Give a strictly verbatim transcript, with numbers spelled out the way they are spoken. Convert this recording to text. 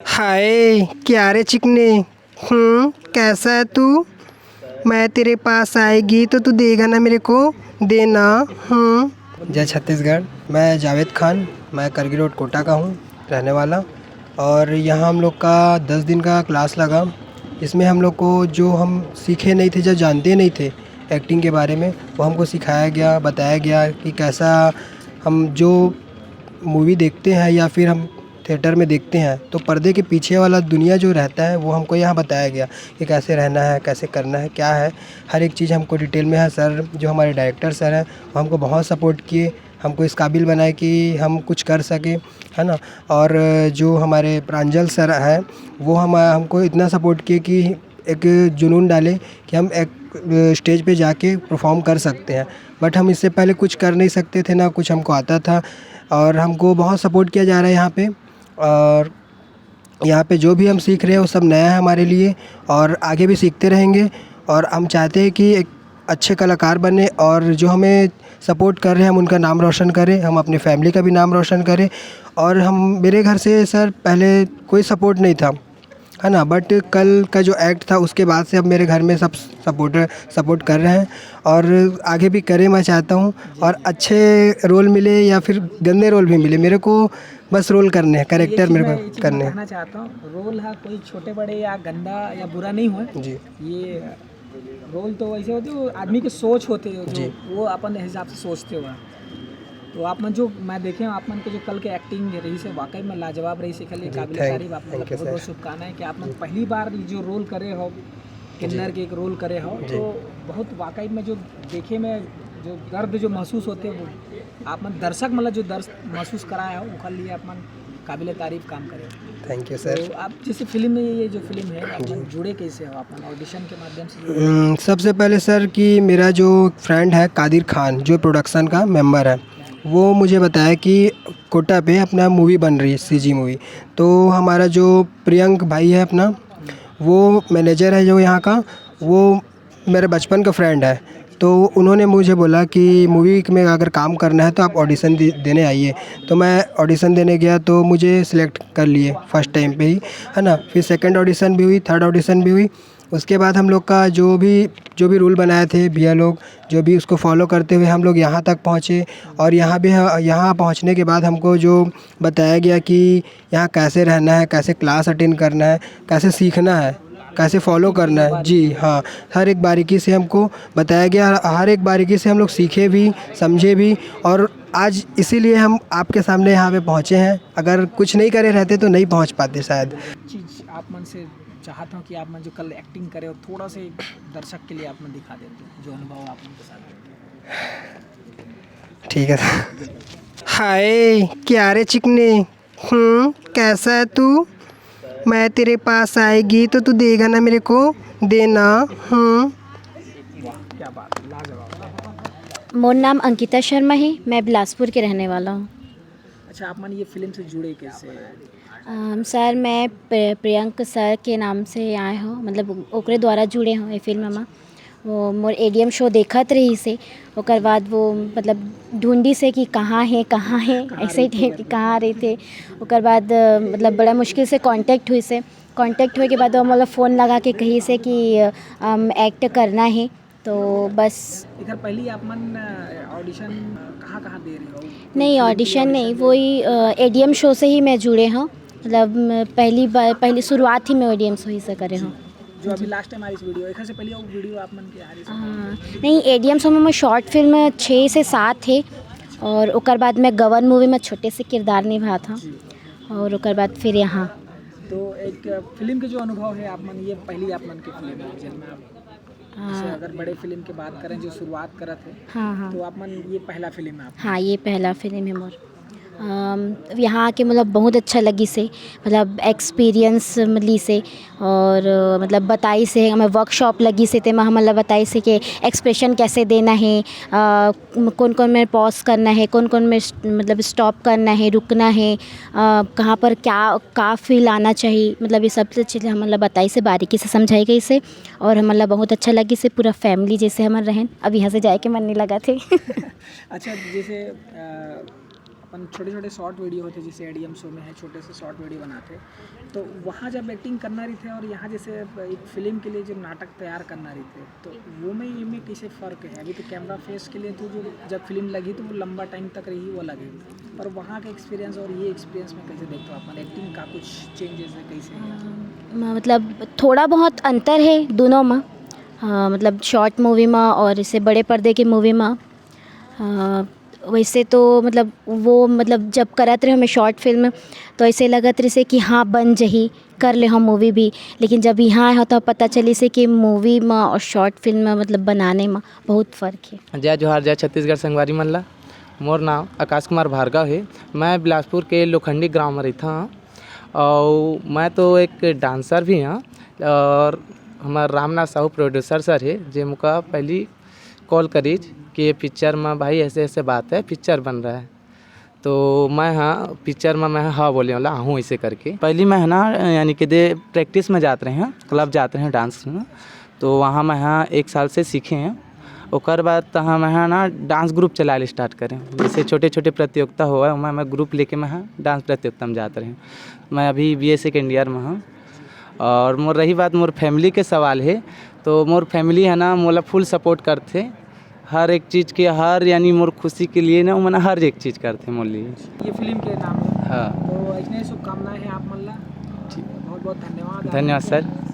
हाय, क्या रे चिकने? हम्म, कैसा है तू? मैं तेरे पास आएगी तो तू देगा ना मेरे को? देना। हम्म। जय छत्तीसगढ़। मैं जावेद खान, मैं करगी रोड कोटा का हूँ रहने वाला। और यहाँ हम लोग का दस दिन का क्लास लगा, इसमें हम लोग को जो हम सीखे नहीं थे, जो जानते नहीं थे एक्टिंग के बारे में, वो हमको सिखाया गया, बताया गया कि कैसा हम जो मूवी देखते हैं या फिर हम थिएटर में देखते हैं, तो पर्दे के पीछे वाला दुनिया जो रहता है, वो हमको यहाँ बताया गया कि कैसे रहना है, कैसे करना है, क्या है। हर एक चीज़ हमको डिटेल में है। सर, जो हमारे डायरेक्टर सर हैं, वो हमको बहुत सपोर्ट किए, हमको इस काबिल बनाए कि हम कुछ कर सकें, है ना। और जो हमारे प्रांजल सर हैं, वो हम हमको इतना सपोर्ट किए कि एक जुनून डाले कि हम एक स्टेज पे जाके परफॉर्म कर सकते हैं। बट हम इससे पहले कुछ कर नहीं सकते थे, ना कुछ हमको आता था। और हमको बहुत सपोर्ट किया जा रहा है यहाँ पे। और यहाँ पे जो भी हम सीख रहे हैं, वो सब नया है हमारे लिए, और आगे भी सीखते रहेंगे। और हम चाहते हैं कि एक अच्छे कलाकार बने, और जो हमें सपोर्ट कर रहे हैं, हम उनका नाम रोशन करें, हम अपने फैमिली का भी नाम रोशन करें। और हम, मेरे घर से सर पहले कोई सपोर्ट नहीं था, है ना, बट कल का जो एक्ट था, उसके बाद से अब मेरे घर में सब सपोर्ट सपोर्ट कर रहे हैं, और आगे भी करें, मैं चाहता हूँ। और अच्छे रोल मिले या फिर गंदे रोल भी मिले, मेरे को बस रोल करने हैं, ये कैरेक्टर चीज़ मेरे मैं, ये को चीज़ मैं करने हैं। कहना चाहता हूँ, रोल हा कोई छोटे बड़े या गंदा या बुरा नहीं होय। जी। ये रोल तो वैसे होते, वो आदमी के सोच होते हैं, जो जी। वो अपन हिसाब से सोचते हुआ। तो आप मन जो, मैं देखे हूँ, आप मन के जो कल के एक्टिंग रही से, वाकई में लाजवाब रही से, के लिए जी, काबिल thank-, तारीफ। आप मन thank you, बहुत बहुत sir। शुभकामनाएं कि आप मन जी। पहली बार जो रोल करे हो, जी। किन्नर के एक रोल करे हो, जी। तो बहुत वाकई में जो देखे में जो दर्द जो महसूस होते हैं, वो आप मन दर्शक मतलब जो दर्द महसूस कराए हो, ओकर लिए आप मन काबिल तारीफ काम करे हो। Thank you, sir। तो आप जैसे फिल्म में, ये जो फिल्म है, आप जी। मन जुड़े कैसे हो? आप मन ऑडिशन के माध्यम से जुड़े? हम्म, सबसे पहले सर कि मेरा जो फ्रेंड है कादिर खान, जो प्रोडक्शन का मेंबर है, वो मुझे बताया कि कोटा पे अपना मूवी बन रही है, सीजी मूवी। तो हमारा जो प्रियंक भाई है अपना, वो मैनेजर है जो यहाँ का, वो मेरे बचपन का फ्रेंड है। तो उन्होंने मुझे बोला कि मूवी में अगर काम करना है तो आप ऑडिशन दे-, देने आइए। तो मैं ऑडिशन देने गया तो मुझे सिलेक्ट कर लिए फर्स्ट टाइम पे ही, है ना। फिर सेकंड ऑडिशन भी हुई, थर्ड ऑडिशन भी हुई। उसके बाद हम लोग का जो भी, जो भी रूल बनाए थे भैया लोग, जो भी उसको फॉलो करते हुए हम लोग यहाँ तक पहुँचे। और यहाँ भी, यहाँ पहुँचने के बाद हमको जो बताया गया कि यहाँ कैसे रहना है, कैसे क्लास अटेंड करना है, कैसे सीखना है, कैसे फॉलो करना है। जी हाँ, हर एक बारीकी से हमको बताया गया, हर एक बारीकी से हम लोग सीखे भी, समझे भी। और आज इसीलिए हम आपके सामने यहाँ पे पहुँचे हैं। अगर कुछ नहीं करे रहते तो नहीं पहुँच पाते शायद। चीज़ आप मन से चाहता हूँ कि आप मन जो कल एक्टिंग करे हो, थोड़ा से दर्शक के लिए आप मन दिखा देते हो, जो अनुभव आप मन के साथ। ठीक है सर। हाय, क्या रे चिकने? हम्म, कैसा है तू? मैं तेरे पास आएगी तो तू देगा ना मेरे को? देना। हम्म। वाह, क्या बात, लाजवाब। मोर नाम अंकिता शर्मा है, मैं बिलासपुर के रहने वाला हूँ। अच्छा, आप मन ये फिल्म से जुड़े कैसे? अम, सर, मैं प्र-, प्रियंक सर के नाम से आए हूँ, मतलब ओकरे द्वारा जुड़े हूँ ये फिल्म में। वो मोर एडीएम शो देखत रहिस हे, ओकर बाद वो मतलब ढूंढिस हे कि कहाँ हे, कहाँ हे, कहाँ ऐसे रहिथे टाइप के करके। कहाँ रहिथे। ओकर बाद, अ, मतलब बड़ा मुश्किल से कॉन्टैक्ट होइस हे। कॉन्टैक्ट होए के बाद वो मोला फ़ोन लगा के कहिस हे कि, अ, हम एक्ट करना हे, तो बस। एकर पहली आप मन, अ, ऑडिशन, अ, कहाँ-कहाँ दे रहे हो? कोई नहीं, फिल्म के ऑडिशन नहीं, ऑडिशन दे वही, अ, एडीएम शो से ही मैं जुड़े हूँ। मतलब, मैं पहली बार, पहली शुरुआत ही मैं एडीएम शो ही से करे हूँ। जो अभी जी। लास्ट टाइम आई इस वीडियो, एकर से पहले वो वीडियो आप मन के आ रही थी? हाँ, नहीं, एडीएम शो में मैं शॉर्ट फिल्म छः से सात थे और ओकर बाद मैं गवन मूवी में छोटे से किरदार निभा था जी। और ओकर बाद फिर यहाँ। तो एक फिल्म के जो अनुभव है आप मन, ये पहली आप मन के फिल्म है जिनमें आप, हाँ। जैसे अगर बड़े फिल्म के बात करें जो शुरुआत करत है, हाँ, हाँ। तो आप मन ये पहला फिल्म है आप? हाँ, ये पहला फिल्म है मोर। अम, यहाँ आके मतलब बहुत अच्छा लगिस हे, मतलब एक्सपीरियंस मिलिस हे और, अ, मतलब बताइस हे, हमें वर्कशॉप लगिस हे, तेमा हमन ला बताइस हे कि एक्सप्रेशन कैसे देना हे, अ, कौन-कौन में पॉज करना हे, कौन-कौन में स-, मतलब स्टॉप करना हे, रुकना हे, अ, कहाँ पर क्या, का फील आना चाहिए, मतलब ये सब चीज़ें हमन ला बताइस हे, बारीकी से समझाई गइस हे और हमन ला बहुत अच्छा लगिस हे। पूरा फैमिली जैसे हमन रहेन, अब यहाँ से जाए के मन नहीं लगत हे। अच्छा, जैसे, अ, अपन छोटे-छोटे शॉर्ट वीडियो होथे, जैसे एडीएम शो में है, छोटे से शॉर्ट वीडियो बनाथे, तो वहाँ जब एक्टिंग करना रहिथे और यहाँ जैसे एक फिल्म के लिए जो नाटक तैयार करना रहिथे, तो वो में, ये में कैसे फ़र्क है? अभी तो कैमरा फेस के लिए तो जो जब फिल्म लगी तो वो लंबा टाइम तक रही, वो अलग है, पर वहाँ का एक्सपीरियंस और ये एक्सपीरियंस में कैसे देखते हो आप? एक्टिंग का कुछ चेंजेस है, कैसे है? म- मतलब थोड़ा बहुत अंतर है दोनों में। हाँ, मतलब शॉर्ट मूवी में और इसे बड़े पर्दे के मूवी में। हाँ, वैसे तो मतलब वो मतलब जब करत रहे हमें शॉर्ट फिल्म, तो ऐसे लगत रहे से कि हाँ, बन जही, कर ले हम मूवी भी। लेकिन जब यहाँ आए हो तो पता चली से कि मूवी में और शॉर्ट फिल्म में मतलब बनाने में बहुत फ़र्क है। जय जोहार, जय छत्तीसगढ़ संगवारी मन ला। मोर नाम आकाश कुमार भार्गव हे। मैं बिलासपुर के लोखंडी ग्राम में रहिथंव। और मैं तो एक डांसर भी हंव। और हमार रामनाथ साहू प्रोड्यूसर सर हे, जे मोका पहली कॉल करिस कि ये पिक्चर में भाई ऐसे ऐसे बात है, पिक्चर बन रहा है। तो मैं हाँ पिक्चर में मैं हाँ बोले वाला हूँ ऐसे करके। पहली मैं है ना, यानी कि दे प्रैक्टिस में जात रहे हैं, क्लब जात रहे हैं डांस में। तो वहाँ मैं हाँ एक साल से सीखे हैं। ओकर बाद तो हम यहाँ ना डांस ग्रुप चलाए स्टार्ट करें, जैसे छोटे छोटे प्रतियोगिता हुआ, मैं मैं ग्रुप लेके मैं हाँ डांस प्रतियोगिता में जात रहे। मैं अभी बी ए सेकेंड ईयर में हूँ। और मोर रही बात मोर फैमिली के सवाल है, तो मोर फैमिली है ना मोला फुल सपोर्ट करथे हर एक चीज़ के, हर यानी मोर खुशी के लिए ना, वो मन हर एक चीज़ करथे मोर लिए। ये फिल्म के नाम है। हाँ। तो इतने शुभकामनाएं हैं आप मन ला। ठीक। बहुत बहुत धन्यवाद। धन्यवाद सर।